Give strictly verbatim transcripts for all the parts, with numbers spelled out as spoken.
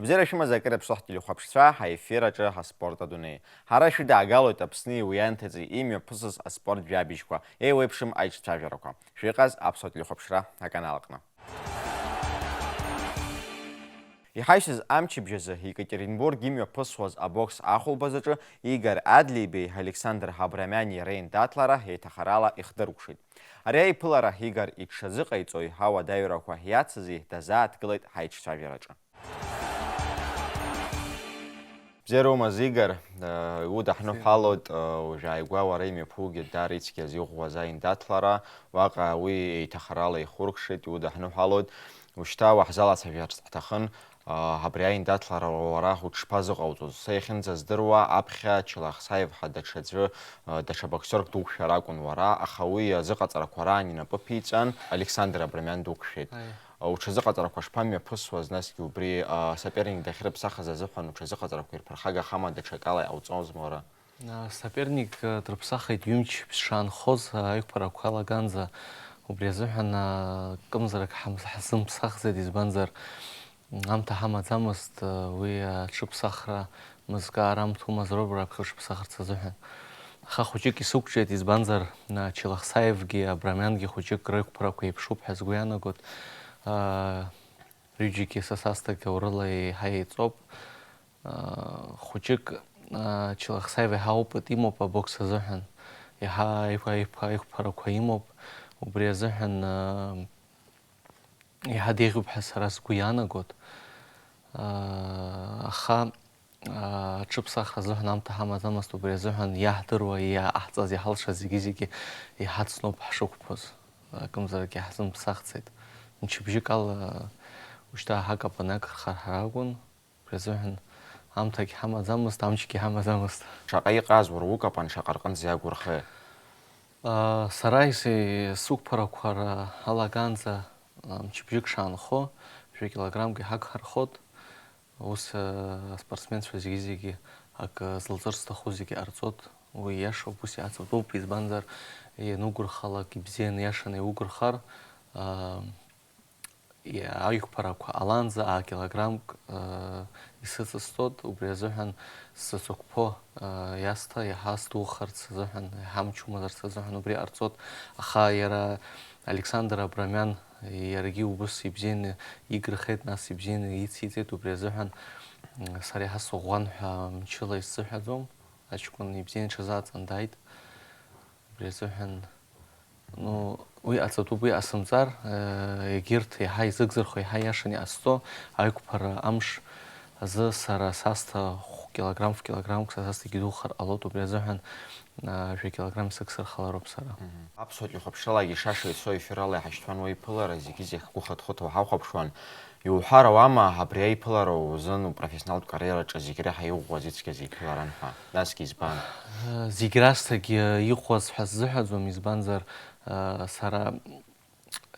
Абзиара шәымаз акыр аԥсуа ҳтелехәаԥшцәа, ҳаефир аҿы ҳаспорт адунеи. Ҳара шәыдаагалоит Аԥсни уи анҭыҵи имҩаԥысыз аспорт жәабжьқәа, еиуеиԥшым аиҿцәажәарақәа. Шәыҟаз аԥсуа телехәаԥшра аканал аҟны. Иҳаишьҭыз амчыбжь азы Екатеринбург имҩаԥысуаз абокс ахәылԥаз аҿы Игор Адлеибеи Александр Абрамиани реиндаҭлара еиҭахарала ихдыркәшеит. Ари аиԥылара Игор иҽшазыҟаиҵои, ауадаҩрақәа иацызи дазааҭгылеит ҳаиҿцәажәараҿы. Бзиара умаз, Игор, э, иудаҳныҳәалоит, э, уажәааигәа уара имҩаԥугеит даара ицқьаз иӷәӷәаз аиндаҭлара, уаҟа уи еиҭахарала ихуркшеит, иудаҳныҳәалоит. Ушьҭа уаҳзалацәажәарц ҳҭахын, э, абри аиндаҭлара уара уҽшԥазыҟауҵоз? Са иахьынӡаздыруа, аԥхьа Челахсаев ҳәа даҽаӡәы, э, даҽа боксиорк дуқәшәар акәын уара, аха уи азыҟаҵарақәа раан инапы ԥиҵәан, Александр Абрамиан дуқәшәеит. Аиа. Уҽазыҟаҵарақәа шԥамҩаԥысуаз, насгьы убри асоперник дахьрыԥсахыз азыҳәан уҽазыҟаҵарақәа ирԥырхагахама, даҽакала иҟауҵозма уара? Асоперник, э, дрыԥсахит ҩымч шаанхоз, э, аиқәԥарақәа алаганӡа. Убри азыҳәан, э, акымзарак ҳамз-, ҳзымԥсахӡеит, избанзар, аамҭа ҳамаӡамызт, э, уи аҽыԥсахра мызкы ара амҭ умазароуп раԥхьа уҽыԥсахырц азыҳәан. Аха хәыҷык исықәҿиеит, избанзар, э, Челахсаевгьы Абрамиангьы хәыҷык рықәԥарақәа еиԥшуп ҳәа сгәы иаанагоит. Э, Рҩыџьагьы са сасҭагьы аурыла еиҳа еиҵоуп. Хәыҷык, Челахсаев еиҳа опыт имоуп абокс азыҳәан. Еиҳа аиқәа-, аиқәа-, аиқәԥарақәа имоуп. Убри азыҳәан, еиҳа деиӷьуп ҳәа сара сгәы иаанагоит. Аха, аҽыԥсахра азыҳәан аамҭа ҳамаӡамызт, убри азыҳәан иаҳдыруа, иааҳҵаз, иҳалшаз зегьы-зегьы иҳацноуп ҳшықәԥоз. Акымзарак иаҳзымԥсахӡеит. Мчыбжьык ала ушьҭа аҳак апаны акрырхар ҳара акәын, убри азыҳәан аамҭагь ҳамаӡамызт, амчгьы ҳамаӡамызт. Шаҟа иҟаз уара укапан, шаҟа рҟынӡа иагурхеи? А, сара ис-, сықәԥарақәа ра-, алаганӡа, а, мчыбжьык шаанхо, жәа килограммк иҳагхархот. Ус, э, аспортсменцәа зегьы-зегьы акы зылҵыр зҭаху зегьы ҟарҵот, уи иашоуп, ус иаҵатәуп, избанзар, ианугәырхалак, ибзианы, иашаны иугәырхар, э, и-, аиқәԥарақәа ҟаланӡа акилограммк, э, исыҵасҵот, убри азыҳәан сзацәықәԥо, э, иасҭа иаҳа сдухарц азыҳәан, иаҳа мчы умазарц азыҳәан убри ҟарҵот, аха иара Александр Абрамиан иаргьы убыс ибзианы игырхеит, нас ибзианы ициҵеит, убри азыҳәан, м, сара иаҳа сыӷәӷәан ҳәа мчыла исзыҳәаӡом, аҷкәын ибзианы иҽазааӡан дааит, убри азыҳәан, ну, уи ҟаҵатәуп, уи ҟасымҵар, э, егьырҭ иаҳа изыгзырхо, иаҳа иашаны иҟасҵо, аиқәԥара амш азы сара сасҭа хә-, килограмм ф-, килограммк са сасҭагьы идухар ҟалоит, убри азыҳәан, Жәа килограмм сықәсырхалароуп сара. Мгм. Аԥсуа телехәаԥшрала ишаша ицо ефир ала иҳашьҭуан уи аԥылара, зегьы-зегь ҳгәы хыҭхыҭуа ҳахәаԥшуан. Иуҳәар ауама, абри аиԥылара узын упрофессионалтә кариераҿы зегь реиҳа иӷәӷәаз ицқьаз иԥыларан ҳәа? Насгьы избан? Зегь расҭагьы иӷәӷәаз ҳәа сзыҳәаӡом, избанзар, сара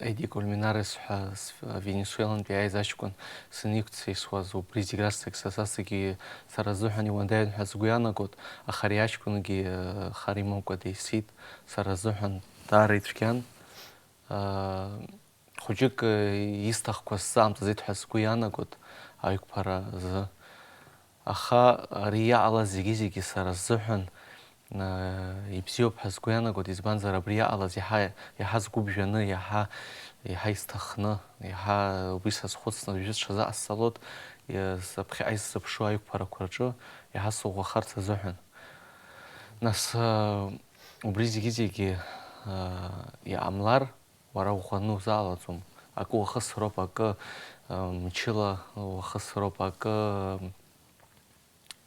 Еди Кольменарес ҳәа с-, Венесуелантәи иааиз аҷкәын саниқәцеисуаз, убри зегь расҵак са сасагьы сара сзыҳәан иуадаҩын ҳәа сгәы иаанагот, аха ари аҷкәынгьы, э, хар имамкәа дисит, сара сзыҳәан даара ицәгьан. Э, хәыҷык, э, исҭахқәаз сзаамҵаӡеит ҳәа сгәы иаанагот аиқәԥара азы. Аха ари иҟалаз зегьы-зегьы сара сзыҳәан, аа, ибзиоуп ҳәа сгәы иаанагоит, избанзар, абри иҟалаз иаҳа, иаҳа сгәы ԥжәаны, иаҳа, иаҳа исҭахны, иаҳа убри сазхәыцны, уажәы сҽазыҟасҵалот, иа-, саԥхьаҟа исзыԥшу аиқәԥарақәа рҿы иаҳа сыӷәӷәахарц азыҳәан. Нас, аа, убри зегьы-зегьы, аа, иҟамлар, Уара уӷәӷәаны узаалаӡом. Акы уахысроуп, акы, э, мчыла уахысроуп, акы, э,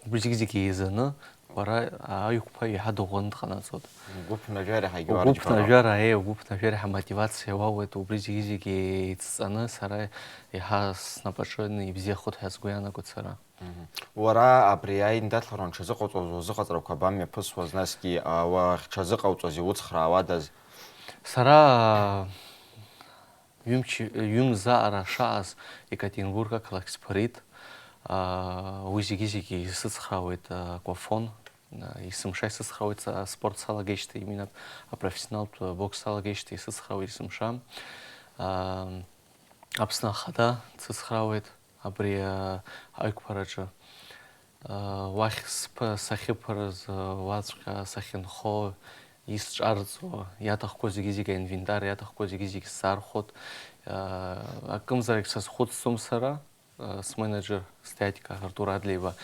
убри зегь-зегь еизаны, уара аиқәԥаҩ иаҳа дуӷәӷәаны дҟанаҵоит. Угәы ԥнажәар иаҳагьы уарџьбароуп. Угәы ԥнажәар, аиеи, угәы ԥнажәар иаҳа мотивациа уауеит, убри зегь-зегь еицҵаны сара иаҳа снапаҿы ибзиахоит ҳәа сгәы иаанагоит сара. Мгм. Уара абри аиндаҭлара уанҽазыҟауҵоз, узыҟаҵарақәа абамҩаԥысуаз, насгьы, а, уахьҽазыҟауҵоз иуцхраауадаз? Сара, ҩымч-, ҩымзаара шааз Екатеринбург ақалақь сԥырит. Уи зегьы-зегьы исыцхраауеит Аквафон, есымша исыцхраауеит аспорт салагеижьҭеи, именно апрофессионалтә бокс салагеижьҭеи исыцхраауеит есымша. Аԥсны Ахада дсыцхраауеит абри аиқәԥараҿы. Уахь сԥы-, сахьыԥарыз, уаҵәҟьа сахьынхо, исҿарҵо, иаҭахқәоу зегьы-зегьы, аинвентар иаҭахқәоу зегьы-зегьы сзаархәот. Акымзарак сазхәыцӡом сара, сменеджер, статика Артур Адлеиба,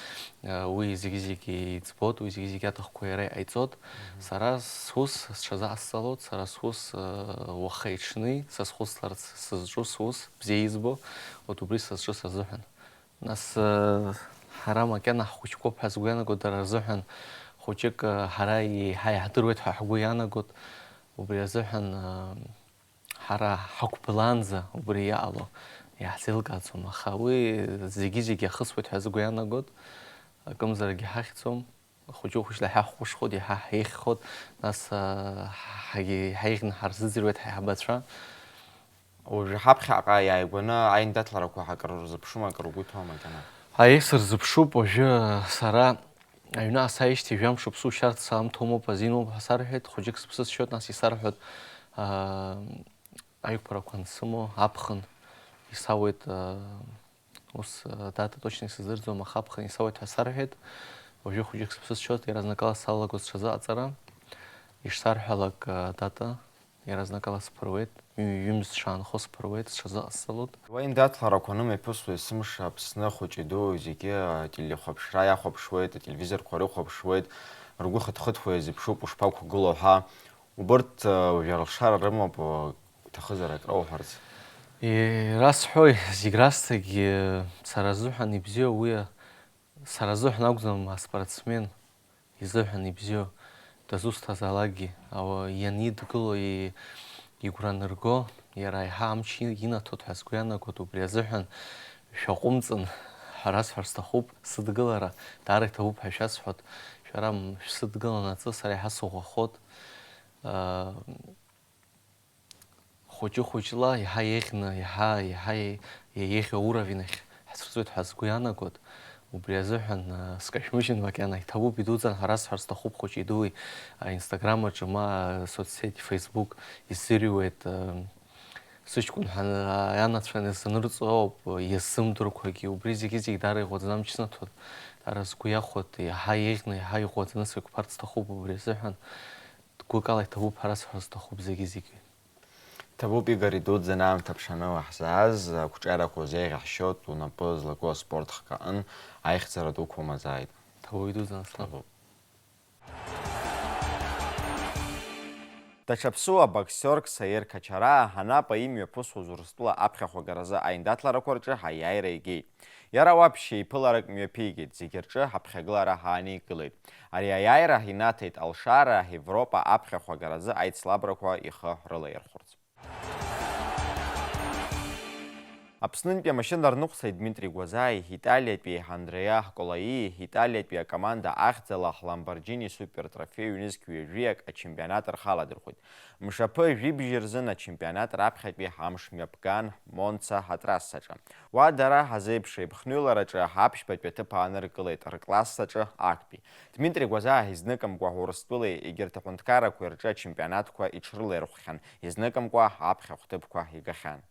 уи зегьы-зегьы иӡбот, уи зегьы-зегьы иаҭахқәоу иара иҟаиҵот. Сара сус сҽазаҟасҵалот, сара сус, уаха-иҽни сазхәыцларц сызҿу сус, бзиа избо, вот убри сызҿыз азыҳәан. Нас, ҳара макьана ҳхәыҷқәоуп ҳәа сгәы иаанагот, дара рзыҳәан хәыҷык, ҳара еиҳа иаҳдыруеит ҳәа ҳгәы иаанагот, убри азыҳәан, ҳара ҳақәԥылаанӡа убри иҟало иаҳзеилкааӡом, аха уи зегьы-зегьы иахысуеит ҳәа сгәы иаанагот, акымзарак иҳахьӡом, хәыҷы-хәыҷла иҳахәаԥшхот, иҳа-, ҳеиӷьхот, нас, ҳагьы-, ҳаиӷьны ҳарзыӡырҩуеит ҳаиҳабацәа. Уажәы ҳаԥхьаҟа иааигәаны аиндаҭларақәа ҳакыр рзыԥшума, акыр угәы иҭоума макьана? Аиеи, сырзыԥшуп, уажәы сара аҩны ааскьеижьҭеи жәамш уԥсы ушьарц аамҭа умоуп, азин умоуп ҳәа сарҳәеит, хәыҷык сыԥсы сшьоит, нас исарҳәоит, аа, аиқәԥарақәа ансымоу, аԥхын исауеит, аа, ус, аа, дата точно исыздырӡом, аха аԥхын исауеит ҳәа сарҳәеит, уажәы хәыҷык сыԥсы сшьоит, иаразнакала салагоит сҽазыҟаҵара, ишсарҳәалак, аа, дата. Иаразнакала сԥыруеит, ҩ-, ҩымз сшаанхо сԥыруеит, сҽазыҟасҵалоит. Уа индаҭларақәа анымҩаԥысуа есымша Аԥсны ахәыҷи-дуи зегьы ателехәаԥшра иахәаԥшуеит, ателевизорқәа рыхәаԥшуеит, ргәы хыҭхыҭуа иазыԥшуп ушԥақәгылоу ҳәа. Убырҭ, э, уажәы алшара рымоуп, э, уҭахызар акы рауҳәарц? Ирасҳәои, зегь расҭагьы сара сзыҳәан ибзиоу уи, сара сзыҳәан акәӡам аспортсмен изыҳәан ибзиоу, дызусҭазаалакгьы, ауа ианидгыло, и-, игәра анырго, иара еиҳа амч и-, инаҭоит ҳәа сгәы иаанагоит, убри азыҳәан шәаҟәымҵын, ҳәа расҳәар сҭахуп, сыдгылара даара иҭабуп ҳәа шәасҳәоит, шәара м-, шәсыдгыланаҵы сара еиҳа сыӷәӷәахоит. Хәыҷы-хәыҷла иаҳа еиӷьны, иаҳа, иаҳа иеиӷьу ауровень ахь ҳцәырҵуеит ҳәа сгәы иаанагоит. Убри азыҳәан, а, скашәмыжьын макьана, иҭабуп, идуӡӡан ҳәа расҳәар сҭахуп хәыҷи-дуи, а, Instagram аҿы ма, а, соцсеть Facebook исзырҩуеит, а, сыҷкәын ҳәа, а, ианацәаны санырҵо ауп, а, иазсымдырқәагьы, убри зегьы-зегь даара иӷәӷәаӡаны амч снаҭоит, даара сгәы иахәоит, иаҳа еиӷьны, иаҳа иӷәӷәаӡаны сеиқәԥарц сҭахуп убри азыҳәан. Гәыкала иҭабуп ҳәа расҳәар сҭахуп зегьы-зегьы. Ҭабуп, Игор, идуӡӡан аамҭа ԥшаны уаҳзааз, ақәҿиарақәа узеиӷьаҳшьоит, унапы злаку аспорт хкы аҟын аихьӡара дуқәа умазааит. Ҭабуп, идуӡӡан, Аслан. Ҭабуп. Даҽа ԥсуа боксиорк Саир Качараа Ҳанапа имҩаԥысуаз Урыстәыла аԥхьахә агаразы аиндаҭларақәа рҿы аиааира игеит. Иара уаԥшьа еиԥыларак мҩаԥигеит, зегьы рҿы ҳаԥхьагылара ҳааникылеит. Ари аиааира инаҭеит алшара Европа аԥхьахә агаразы аицлабрақәа ихы рылаирхәырц. Аԥснынтәи амашьына рныҟәцаҩ Дмитри Гәазааи, Италиатәи Андреа Колаии, Италиатәи акоманда ахьӡала ҳЛамборџьини супертрофеи ҩнызқь ҩажәиак ачемпионат рхаладырхәит. Мшаԥы жәибжь рзын ачемпионат раԥхьатәи амш мҩаԥган Монца атрассаҿы. Уа дара ҳазеиԥши, ԥхныҩлараҿы аԥшьбатәи аҭыԥ ааныркылеит, рклассаҿы актәи. Дмитри Гәазаа изныкымкәа Урыстәылеи егьырҭ аҳәынҭқаррақәеи рҿы ачемпионатқәа иҽрылаирхәхьан, изныкымкәа аԥхьахә ҭыԥқәа игахьан.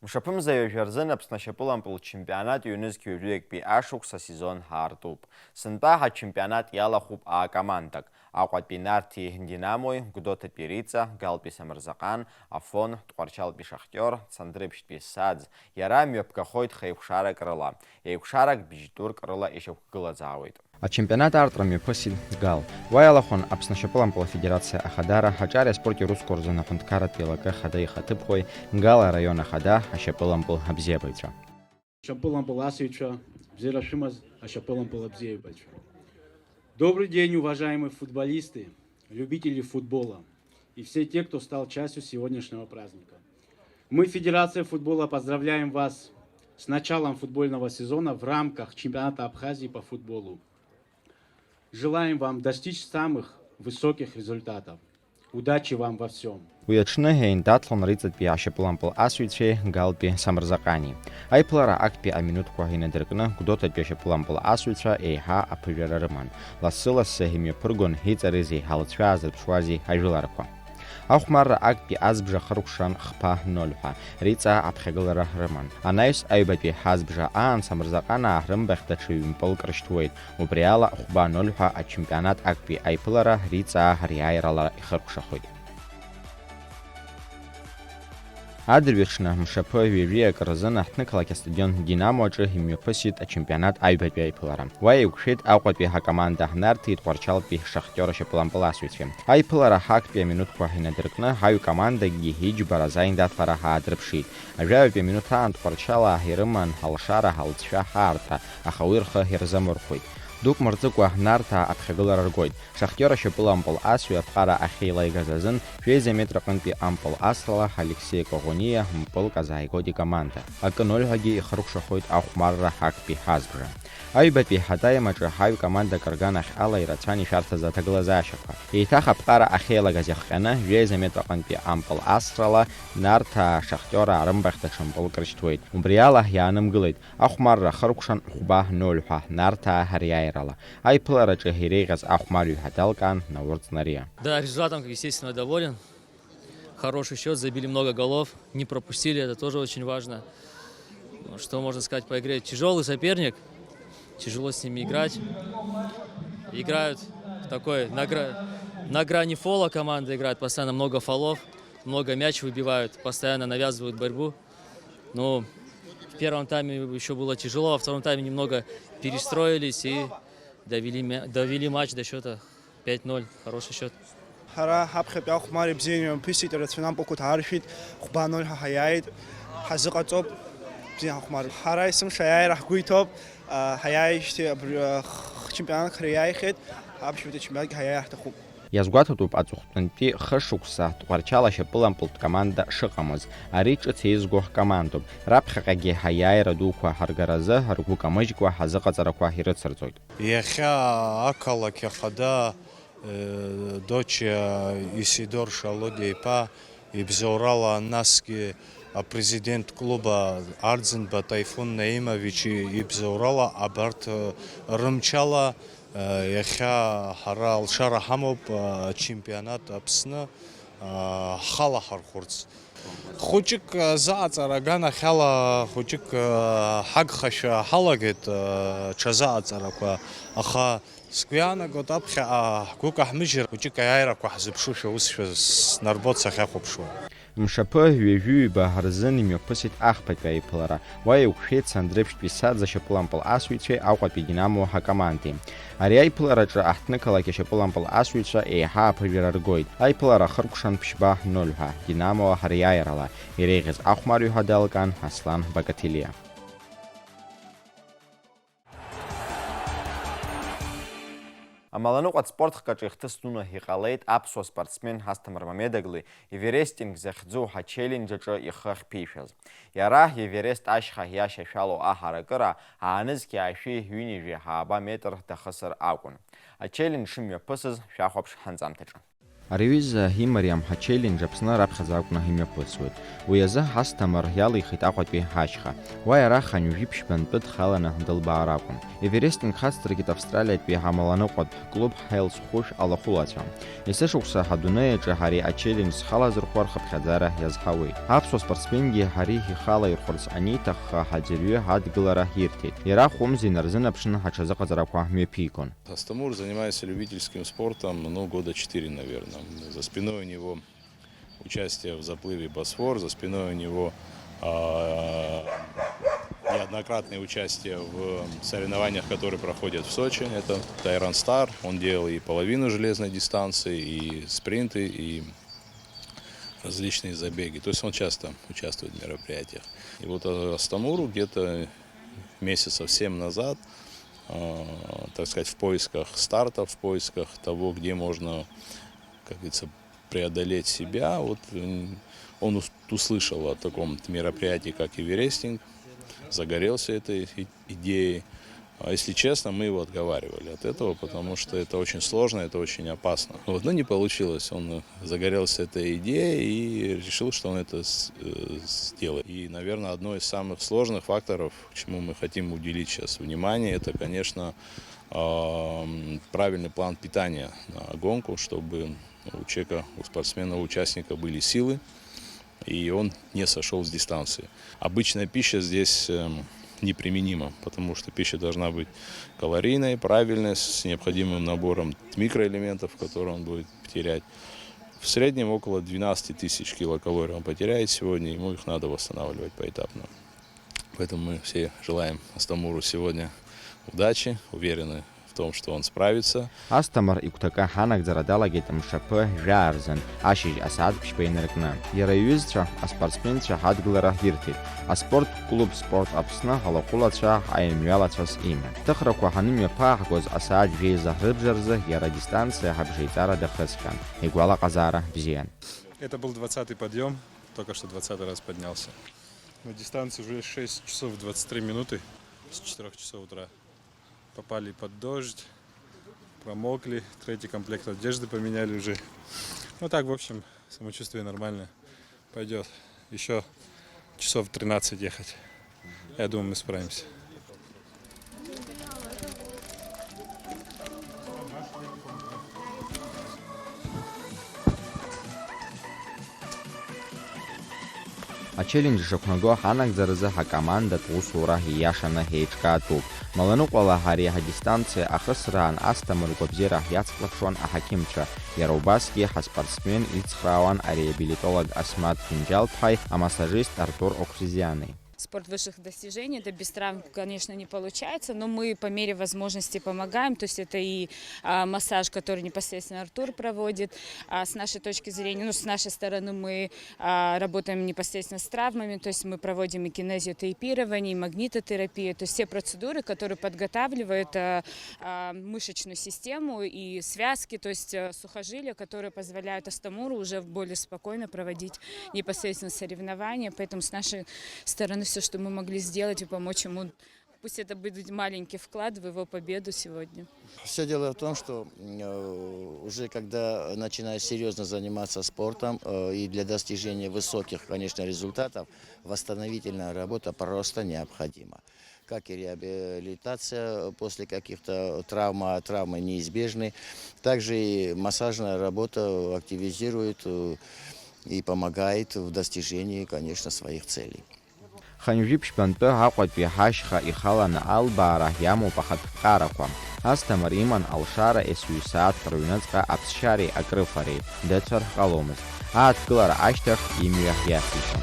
Мшаԥымза ҩажәа рзын Аԥсны ашьапылампыл чемпионат ҩнызқь ҩажәиактәи ашықәс асезон аартуп. Сынтәа ачемпионат иалахәуп акомандак. Аҟәатәи Нарҭи Динамои, Гәдоуҭатәи Риҵа, Галтәи Самырзаҟан, Афон, Тҟәарчалтәи Шахтиор, Цандрыԥшьтәи Саӡ, иара мҩаԥгахоит хеиқәшарак рыла. Еиқәшарак бжьтәырк рыла ишьақәгылазаауеит. Ачемпионат аартра мҩаԥысит Гал. Уа иалахәын Аԥсны ашьапылампыл афедерациа ахадара, аҿари аспорти русқәа рзын аҳәынҭқарратә еилакы ахада ихаҭыԥуаҩ, Гал араион ахада, ашьапылампыл абзиабаҩцәа. Шьапылампыл асыҩцәа, бзиара шәымаз, ашьапылампыл абзиабаҩцәа. Добрый день, уважаемые футболисты, любители футбола и все те, кто стал частью сегодняшнего праздника. Мы, Федерация футбола, поздравляем вас с началом футбольного сезона в рамках чемпионата Абхазии по футболу. Желаем вам достичь самых высоких результатов. Удачи вам во всем! Уи аҽны еиндаҭлон Риҵатәи ашьапылампыл асыҩцәеи Галтәи Самырзаҟани. Аиԥылара актәи аминуҭқәа инадыркны Гәдоуҭатәи ашьапылампыл асыҩцәа еиҳа аԥыжәара рыман. Лассы-лассы имҩаԥыргон иҵарызеи, алҵшәа аазырԥшуазеи ажәыларақәа. Ахәмарра актәи азбжа хыркәшан хԥа ноль ҳәа, Риҵаа аԥхьагылара рыман. Анаҩс аҩбатәи азбжа аан Самырзаҟанаа рымбахь даҽа ҩ-мпылк рышьҭуеит. Убри ала хәба ноль ҳәа ачемпионат актәи аиԥылара Риҵаа риааирала ихыркәшахоит. Адырҩаҽны мшаԥы ҩажәи акы рзын аҳҭнықалақь астадион Динамо аҿы имҩаԥысит ачемпионат аҩбатәи аиԥылара. Уа еиқәшәеит Аҟәатәи ҳакоманда, Нарҭи Тҟәарчалтәи Шахтиор ашьапылампыласҩцәеи. Аиԥылара актәи аминуҭқәа инадыркны, ҳаҩ командагьы иџьбаразы аиндаҭлара аадрыԥшит. Ажәаҩатәи аминуҭ аан Тҟәарчалаа ирыман алшара, алҵшәа, аартра, аха уи рхы ирзамырхәеит. Дук мырҵыкәа Нарҭаа аԥхьагылара ргоит. Шахтиор ашьапылампыл асҩы аԥҟара ахьеилаигаз азын, жәеиза метр аҟынтәи ампыл асрала Алексеи Коӷониа мпылк азааигоит икоманда. Акы ноль ҳәагьы ихыркәшахоит ахәмарра актәи азбжа. Аҩбатәи атаим аҿы ҳаҩ командак рганахь ала ирацәан ишәарҭаз аҭагылазаашьақәа. Еиҭах аԥҟара ахьеилагаз иахҟьаны, жәеиза метр аҟынтәи ампыл асрала Нарҭаа Шахтиор аарымбахь даҽа мпылк рышьҭуеит. Убри ала иаанымгылеит, ахәмарра хыркәшан хәба ноль ҳәа Нарҭаа риааирала. Аиԥылараҿы иреиӷьыз ахәмарҩы ҳәа далкаан Наур Ҵнариа. Да, результатом, как естественно, доволен. Хороший счет, забили много голов, не пропустили, это тоже очень важно. Ну, что можно сказать по игре? Тяжелый соперник, тяжело с ними играть. Играют в такой, на, гра- на грани фола команда играет, постоянно много фолов, много мяч выбивают, постоянно навязывают борьбу. Ну, в первом тайме еще было тяжело, во втором тайме немного перестроились и довели, мя- довели матч до счета пять ноль. Хороший счет. Ҳара ҳаԥхьатәи ахәмар ибзианы имҩаԥысит, ирацәаны ампылқәа ҳааршәит, хәба ноль ҳәа ҳаиааит, ҳазыҟаҵоуп, бзиа ҳахәмар. Ҳара есымша аиааира ҳгәы иҭоуп, ҳаиааижьҭеи абри, х- хчемпионатқәа иааихьеит, аԥшьбатәи ачемпионатгьы ҳаиааир ҳҭахуп. Иазгәаҭатәуп аҵыхәтәантәи хышықәса Тҟәарчал ашьапылампылтә команда шыҟамыз. Ари ҿыц еизго командоуп. Раԥхьаҟагьы ҳаиааира дуқәа ҳаргаразы ргәы камыжькәа ҳазыҟаҵарақәа ирыцырҵоит. Иахьа ақалақь ахада Дочиа Исидор Шалодиа-иԥа ибзоурала, насгьы апрезидент клуба Арӡынба Таифун Наимович ибзоурала абарҭ рымчала иахьа ҳара алшара ҳамоуп ачемпионат Аԥсны ҳхалаҳархәырц. Хәыҷык азыҟаҵара аганахьала, хәыҷык ҳагхашәа ҳалагеит, ҽазыҟаҵарақәа, аха сгәы иаанагоит аԥхьаҟа ҳгәы каҳмыжьыр, хәыҷык аиааирақәа ҳзыԥшушәа усшәа снарбоит сахьахәаԥшуа. Мшаԥы ҩажәи ҩба рзын имҩаԥысит ахԥатәи аиԥылара. Уа еиқәшәеит Сандрыԥшьтәи Саӡ ашьапылампыл асыҩцәеи Аҟәатәи Динамо ҳакомандеи. Ари аиԥылараҿы аҳҭнықалақь ашьапылампыл асыҩцәа еиҳа аԥыжәара ргоит. Аиԥылара ахыркәшан ԥшьба ноль ҳәа, Динамо ҳариааирала, иреиӷьыз ахәмарҩы ҳәа далкаан Аслан Бакаҭилиа. Амаланыҟәа аспорт хкаҿы ихҭыс дуны иҟалеит аԥсуа спортсмен Асҭамыр Мамедоглы Эверестинг захьӡу ачеллендж аҿы ихы ахьԥишәаз. Иара Эверест ашьха иашьашәалоу аҳаракыра аанызқь аашәи ҩынҩажәи ҳааба метр дахысыр акәын. Ачеллендж шымҩаԥысыз шәахәаԥш ҳанҵамҭаҿы. Ари аҩыза имариам ҳачеллендж Аԥсны раԥхьаӡа акәны имҩаԥысуеит. Уи азы Асҭамыр иалихит Аҟәатәи ашьха. Уа иара хынҩажәи ԥшьбантәы дхаланы дылбаар акәын. Эверест инхацдыркит Австралиатәи амаланыҟәатә клуб Ҳаилс Хәышә алахәылацәа. Есышықәса адунеи аҿы ари ачеллендж зхалазырхәо рхыԥхьаӡара иазҳауеит. Аԥсуа спортсменгьы ари ихалаирхәырц аниҭахха, аӡәырҩы адгылара ирҭеит. Иара хәымз инарзынаԥшны аҽазыҟаҵарақәа мҩаԥигон. Астамур занимается любительским спортом, ну, года четыре, наверное. За спиной у него участие в заплыве Босфор, за спиной у него а, неоднократные участия в соревнованиях, которые проходят в Сочи. Это Тайран Стар. Он делал и половину железной дистанции, и спринты, и различные забеги. То есть он часто участвует в мероприятиях. И вот а, Астамуру где-то месяцев семь назад, а, так сказать, в поисках старта, в поисках того, где можно, как говорится, преодолеть себя. Вот он услышал о таком мероприятии, как Эверестинг, загорелся этой идеей. А если честно, мы его отговаривали от этого, потому что это очень сложно, это очень опасно. Вот, но не получилось. Он загорелся этой идеей и решил, что он это с- э, сделает. И, наверное, одно из самых сложных факторов, чему мы хотим уделить сейчас внимание, это, конечно, ам, правильный план питания на гонку, чтобы у человека, у спортсмена, у участника были силы, и он не сошел с дистанции. Обычная пища здесь эм, неприменима, потому что пища должна быть калорийной, правильной, с необходимым набором микроэлементов, которые он будет терять. В среднем около двенадцати тысяч килокалорий он потеряет сегодня, ему их надо восстанавливать поэтапно. Поэтому мы все желаем Астамуру сегодня удачи, уверены в том, что он справится. Асҭамыр игәҭакы ҳанагӡара далагеит мшаԥы жәаа рзын, ашьыжь асааҭ ԥшьба инаркны. Иара иҩызцәа, аспортсменцәа ҳадгылара ирҭеит. Аспорт клуб Спорт Аԥсны алахәылацәа аимҩалацәас иман. Ҭыхрақәа ҳанымҩаԥааҳгоз асааҭ жәеиза рыбжа рзы иара адистанциа ҳабжеиҵара дахысхьан. Игәалаҟазаара бзиан. Это был двадцатый подъём, только что двадцатый раз поднялся. На дистанции уже шесть часов двадцать три минуты с четырёх часов утра. Попали под дождь, промокли, третий комплект одежды поменяли уже. Ну так, в общем, самочувствие нормальное. Пойдёт. Ещё часов тринадцать ехать. Я думаю, мы справимся. Ачеллендж шақәнаго ҳанагӡаразы ҳакомандатә усура ииашаны еиҿкаатәуп. Маланыҟәала ари ҳадистанциа ахысраан Асҭамыр гәабзиара иацклаԥшуан аҳақьымцәа. Иара убасгьы ҳаспортсмен ицхраауан ареабилитолог Асмаҭ Џьынџьал-ԥҳаи амассажист Артур Оксизиани. Спорт высших достижений, это без травм, конечно, не получается, но мы по мере возможности помогаем, то есть это и а, массаж, который непосредственно Артур проводит, а, с нашей точки зрения, ну, с нашей стороны мы а, работаем непосредственно с травмами, то есть мы проводим и кинезиотейпирование, и магнитотерапию, то есть все процедуры, которые подготавливают а, а, мышечную систему и связки, то есть э, сухожилия, которые позволяют Астамуру уже более спокойно проводить непосредственно соревнования. Поэтому с нашей стороны все, что мы могли сделать и помочь ему, пусть это будет маленький вклад в его победу сегодня. Все дело в том, что э, уже когда начинаешь серьезно заниматься спортом э, и для достижения высоких, конечно, результатов, восстановительная работа просто необходима. Как и реабилитация после каких-то травм, а травмы неизбежны, также и массажная работа активизирует э, и помогает в достижении, конечно, своих целей. Хынҩажәи ԥшьбантәы Аҟәатәи ҳашьха ихаланы албаара иамоуп ахатә ԥҟарақәа. Асҭамыр иман алшара есҩы сааҭк рыҩныҵҟа аԥсшьареи акрыфареи, дыцәар ҟаломызт. Ааҭгылара ашьҭахь имҩа иациҵон.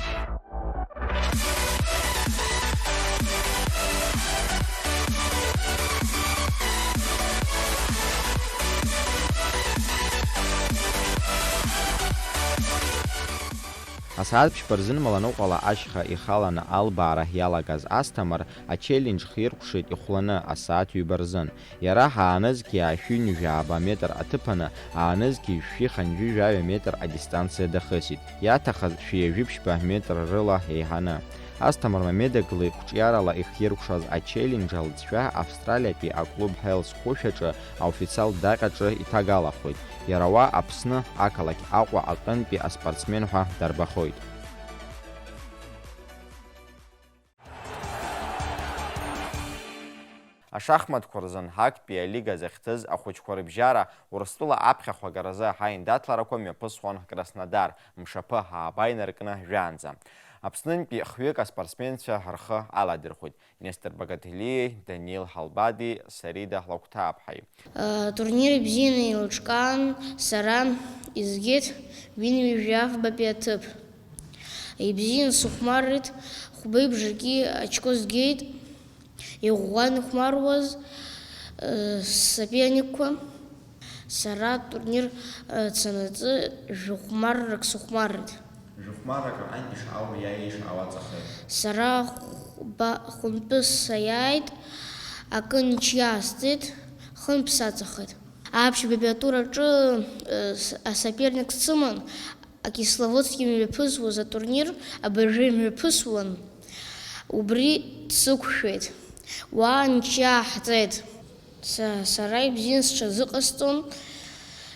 Асааҭ ԥшьба рзын Маланыҟәала ашьха ихаланы албаара иалагаз Асҭамыр ачеллендж хиркәшеит ихәланы асааҭ ҩба рзын. Иара аанызқьи аашәи ҩынҩажәи ааба метр аҭыԥаны, аанызқьи жәшәи хынҩажәи жәаҩа метр адистанциа дахысит. Иаҭахыз шәи ҩажәи ԥшьба метр рыла еиҳаны. Асҭамыр Мамедоглы иқәҿиарала ихиркәшаз ачеллендж алҵшәа Австралиатәи аклуб Hell's Coffee аҿы аофициалтә даҟьаҿы иҭагалахоит. Иара уа Аԥсны ақалақь Аҟәа аҟынтәи аспортсмен ҳәа дарбахоит. Ашахматқәа рзын актәи алига захьӡыз ахәыҷқәа рыбжьара Урыстәыла аԥхьахә агаразы ҳаиндаҭларақәа мҩаԥысуан Краснодар, мшаԥы ааба инаркны жәаанӡа. Аԥснынтәи хҩык аспортсменцәа рхы аладырхәит. Нестор Багателиеи, Даниил Ҳалбади, Сарида Лагәҭааԥҳаи. Атурнир ибзианы еилыҿкаан, сара изгеит ҩынҩажәи жәафбатәи аҭыԥ. Ибзиан сыхәмарит, хәбеи бжаки ачко згеит, иӷәӷәан ихәмаруаз, э, соперникқәа. Сара атурнир, э, цанаҵы жәохәмаррак сыхәмарит. Жәохәмаррак раҟынтә ишаауа иааиша ауаҵахеит. Сара хәба-, хәынтәы саиааит, акы нчиаасҵеит, хынтә саҵахеит. Аԥшьбатәи атур аҿы, э, с-, асоперник сыман, акисловодски имҩаԥысуаз атурнир абыржәы имҩаԥысуан, убри дсықәшәеит. Уа нчиа ҳҵеит. Са, сара ибзиан сҽазыҟасҵон,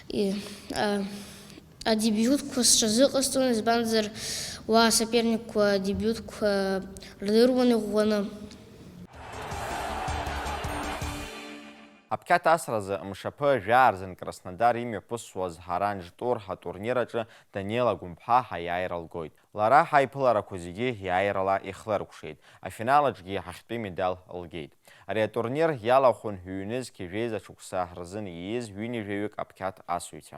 и, а, адебиутқәа сҽазыҟасҵон, избанзар, уа асоперникқәа адебиутқәа рдыруан иӷәӷәаны. Аԥқьаҭ асразы мшаԥы жәаа рзын Краснодар имҩаԥысуаз Ҳаранџ Тур атурнир аҿы Даниел Агәымԥҳа аиааира лгоит. Лара ҳаиԥыларақәа зегьы иааирала ихлыркәшеит, афинал аҿгьы иахьтәи медал лгеит. Ари атурнир иалахәын ҩнызқь жәеиза шықәса рзын ииз ҩынҩажәаҩык аԥқьаҭ асыҩцәа.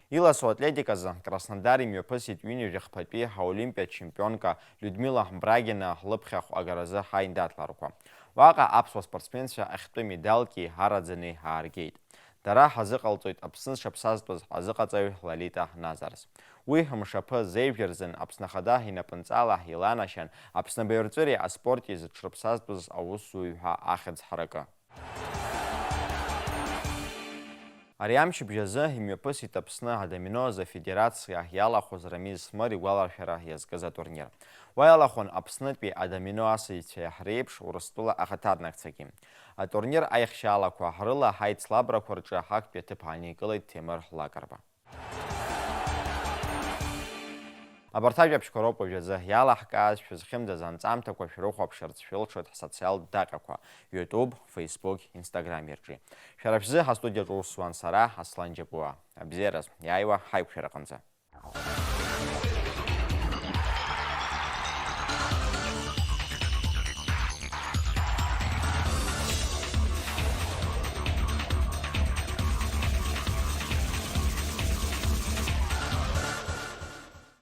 Иласу атлетиказы Краснодар имҩаԥысит ҩынҩажәа хԥатәи аолимпиатә чемпионка Людмила Брагина лыԥхьахә агаразы ҳаиндаҭларақәа. Уаҟа аԥсуа спортсменцәа ахьтәы медалки ҳараӡаны ааргеит. Дара ҳазыҟалҵоит Аԥсны зҽаԥсазтәыз азыҟаҵаҩ Лолита Назарс. Уи мшаԥы зеижә рзын Аԥсны Ахада инапынҵала иланашьан Аԥсны абаҩрҵәыреи аспорти зыҽрыԥсазтәыз аусзуҩ ҳәа ахьӡ ҳаракы. Ари амчыбжь азы имҩаԥысит Аԥсны адомино азы афедерациа иалахәыз Рамиз Смыр игәаларшәара иазкыз атурнир. Уа иалахәын Аԥснытәи адомино асыҩцәа реиԥш Урыстәыла ахаҭарнакцәагьы. Атурнир аихшьаалақәа рыла ҳаицлабрақәа рҿы ҳактәи аҭыԥ ааникылеит Ҭемыр Лакрба. Абарҭ ажәабжьқәа роуп уажәазы иалаҳкааз, шәызхьымӡаз анҵамҭақәа шәрыхәаԥшырц шәылшоит ҳсоциалтә даҟьақәа, YouTube, Facebook, Instagram рҿы. Шәара шәзы ҳастудиаҿы ус зуан сара, Аслан Џьапуа. Абзиараз, иааиуа ҳаиқәшәараҟынӡа.